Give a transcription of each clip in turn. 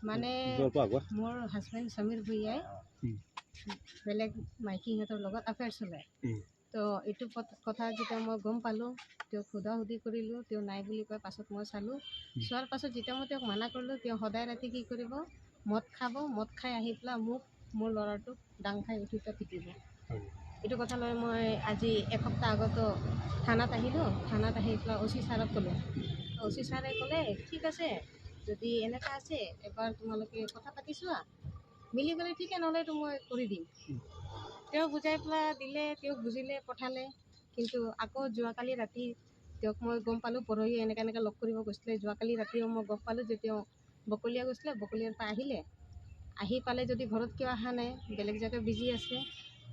মানে মোৰ হাজবেণ্ড সমীৰ ভূঞাই বেলেগ মাইকী সিহঁতৰ লগত আফেয়াৰ চলায়। তো এইটো কথা যেতিয়া মই গম পালোঁ, তেওঁক সোধা সুধি কৰিলোঁ, তেওঁ নাই বুলি কয়। পাছত মই চালোঁ, চোৱাৰ পাছত যেতিয়া মই তেওঁক মানা কৰিলোঁ, তেওঁ সদায় ৰাতি কি কৰিব, মদ খাব, মদ খাই আহি পেলাই মোক, মোৰ ল'ৰাটোক ডাং খাই উঠি পেলাই পিটিব। এইটো কথা লৈ মই আজি এসপ্তাহ আগতো থানাত আহিলোঁ। থানাত আহি পেলাই অ' চি ছাৰক ক'লোঁ। অ' চি ছাৰে ক'লে, ঠিক আছে, যদি এনেকুৱা আছে এবাৰ তোমালোকে কথা পাতি চোৱা, মিলি গ'লে ঠিকে, নহ'লেতো মই কৰি দিম। তেওঁ বুজাই পেলাই দিলে, তেওঁক বুজিলে, পঠালে। কিন্তু আকৌ যোৱাকালি ৰাতি তেওঁক মই গম পালোঁ, পৰহি এনেকৈ এনেকৈ লগ কৰিব গৈছিলে। যোৱাকালি ৰাতিও মই গম পালোঁ যে তেওঁ বকলীয়া গৈছিলে, বকলীয়াৰ পৰা আহিলে। আহি পালে যদি ঘৰত কিয় অহা নাই, বেলেগ জেগাত বিজি আছে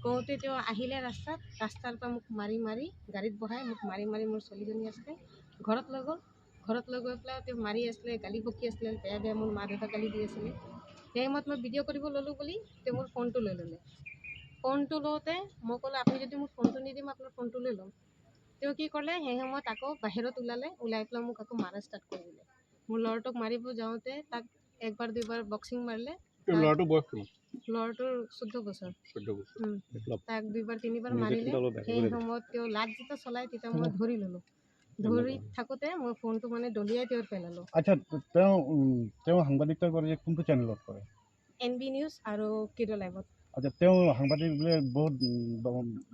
কওঁতে তেওঁ আহিলে ৰাস্তাত, ৰাস্তাৰ পৰা মোক মাৰি মাৰি গাড়ীত বহাই মোক মাৰি মাৰি মোৰ ছোৱালীজনী আছিলে ঘৰত লৈ গ'ল। ঘৰত লৈ গৈ পেলাই তেওঁ মাৰি আছিলে, গালি বকি আছিলে, বেয়া বেয়া মোৰ মা দেউতাক গালি দি আছিলে। সেই সময়ত মই ভিডিঅ' কৰিব ল'লোঁ বুলি তেওঁ মোৰ ফোনটো লৈ ল'লে। ফোনটো লওঁতে মই ক'লোঁ, আপুনি যদি মোক ফোনটো নিদিয়ে, মই আপোনাৰ ফোনটো লৈ ল'ম। তেওঁ কি ক'লে, সেই সময়ত আকৌ বাহিৰত ওলালে, ওলাই পেলাই মোক আকৌ মাৰা ষ্টাৰ্ট কৰি দিলে। মোৰ ল'ৰাটোক মাৰিব যাওঁতে তাক একবাৰ দুইবাৰ বক্সিং মাৰিলে। ল'ৰাটোৰ বয়স কিমান? ল'ৰাটোৰ 14 বছৰ। 14 বছৰ। তাক দুইবাৰ তিনিবাৰ মাৰিলে। সেই সময়ত তেওঁ লাঠ যেতিয়া চলাই, তেতিয়া মই ধৰি ল'লোঁ। ধৰি থাকোঁতে মই ফোনটো মানে দলিয়াই তেওঁৰ পেলালোঁ। আচ্ছা, তেওঁ সাংবাদিকতা কৰে যে কোনটো চেনেলত কৰে? এন বি নিউজ আৰু কিৰ লাইভত। আচ্ছা, তেওঁ সাংবাদিক বোলে বহুত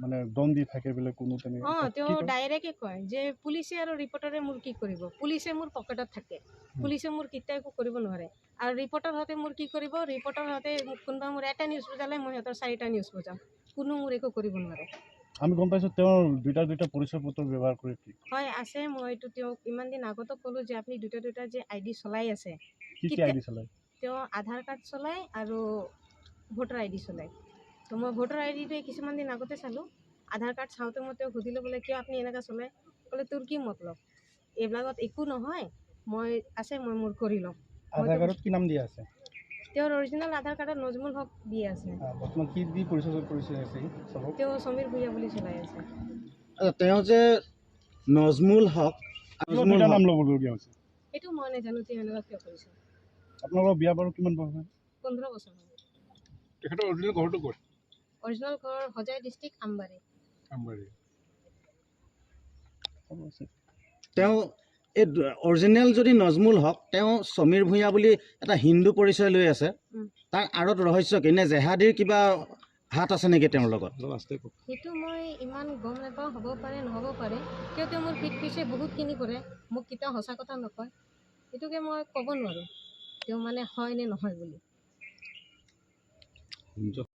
মানে দম দি থাকে বোলে, কোনো তেনেকে অঁ। কি তেওঁ কয়? ডাইৰেক্টে কয় যে পুলিচে আৰু ৰিপৰ্টাৰে মোৰ কি কৰিব, পুলিচে মোৰ পকেটত থাকে, পুলিচে মোৰ কেতিয়াও একো কৰিব নোৱাৰে। আৰু ৰিপৰ্টাৰহঁতে মোৰ কি কৰিব, ৰিপৰ্টাৰহঁতে মোক কোনোবা মোৰ এটা নিউজ বুজালে মই সিহঁতৰ চাৰিটা নিউজ বুজাম, কোনো মোৰ একো কৰিব নোৱাৰে। আমি গম পাইছোঁ তেওঁৰ দুইটা দুইটা পৰিচয় পত্ৰ ব্যৱহাৰ কৰি কি হয় আছে। মই এইটো তেওঁক ইমান দিন আগতো ক'লোঁ যে আপুনি দুটা দুটা যে আই ডি চলাই আছে। কি কি আই ডি চলায়? তেওঁ আধাৰ কাৰ্ড চলায় আৰু ভোটাৰ আই ডি চলায়। তো মই ভোটাৰ আই ডিটো কিছুমান দিন আগতে চালোঁ। আধাৰ কাৰ্ড চাওঁতে মই তেওঁক সুধিলোঁ বোলে, কিয় আপুনি এনেকুৱা চলায়? ক'লে, তোৰ কি মতলব, এইবিলাকত একো নহয়, মই আছে, মই মোৰ কৰি ল'ম। আধাৰ কাৰ্ডত কি নাম দিয়া আছে? তেওঁৰ অৰিজিনেল আধাৰ কাৰ্ডত নজমুল হক দি আছে। বৰ্তমান কি দি পৰিচয় আছে চবক? তেওঁ সমীৰ ভূঞা বুলি চলাই আছে। আচ্ছা, তেওঁ যে নজমুল হক কিয় নজমুল দুইটা হক নাম ল'বলগীয়া হৈছে? সেইটো মই নাজানো তেওঁ এনেকুৱা কিয় কৰিছে। আপোনালোকৰ বিয়া বাৰু কিমান বছৰ হ'ল? 15 বছৰ হ'ল। তেখেতৰ অৰিজিনেল ঘৰটো ক'ত? অৰিজিনেল ঘৰ হোজাই ডিষ্ট্ৰিক্ট, আমবাৰী। আমবাৰী। তেওঁ এই অৰিজিনেল যদি নজমুল হক, তেওঁ সমীৰ ভূঞা বুলি এটা হিন্দু পৰিচয় লৈ আছে। তাৰ আঁৰত ৰহস্য কি, নে জেহাদীৰ কিবা হাত আছে নেকি তেওঁৰ লগত? সেইটো মই ইমান গম নাপাওঁ, হ'ব পাৰে, নহ'ব পাৰে। কিয় তেওঁ মোৰ পিঠ পিছে বহুতখিনি কৰে, মোক কেতিয়াও সঁচা কথা নকয়। সেইটোকে মই ক'ব নোৱাৰোঁ তেওঁ মানে হয় নে নহয় বুলি।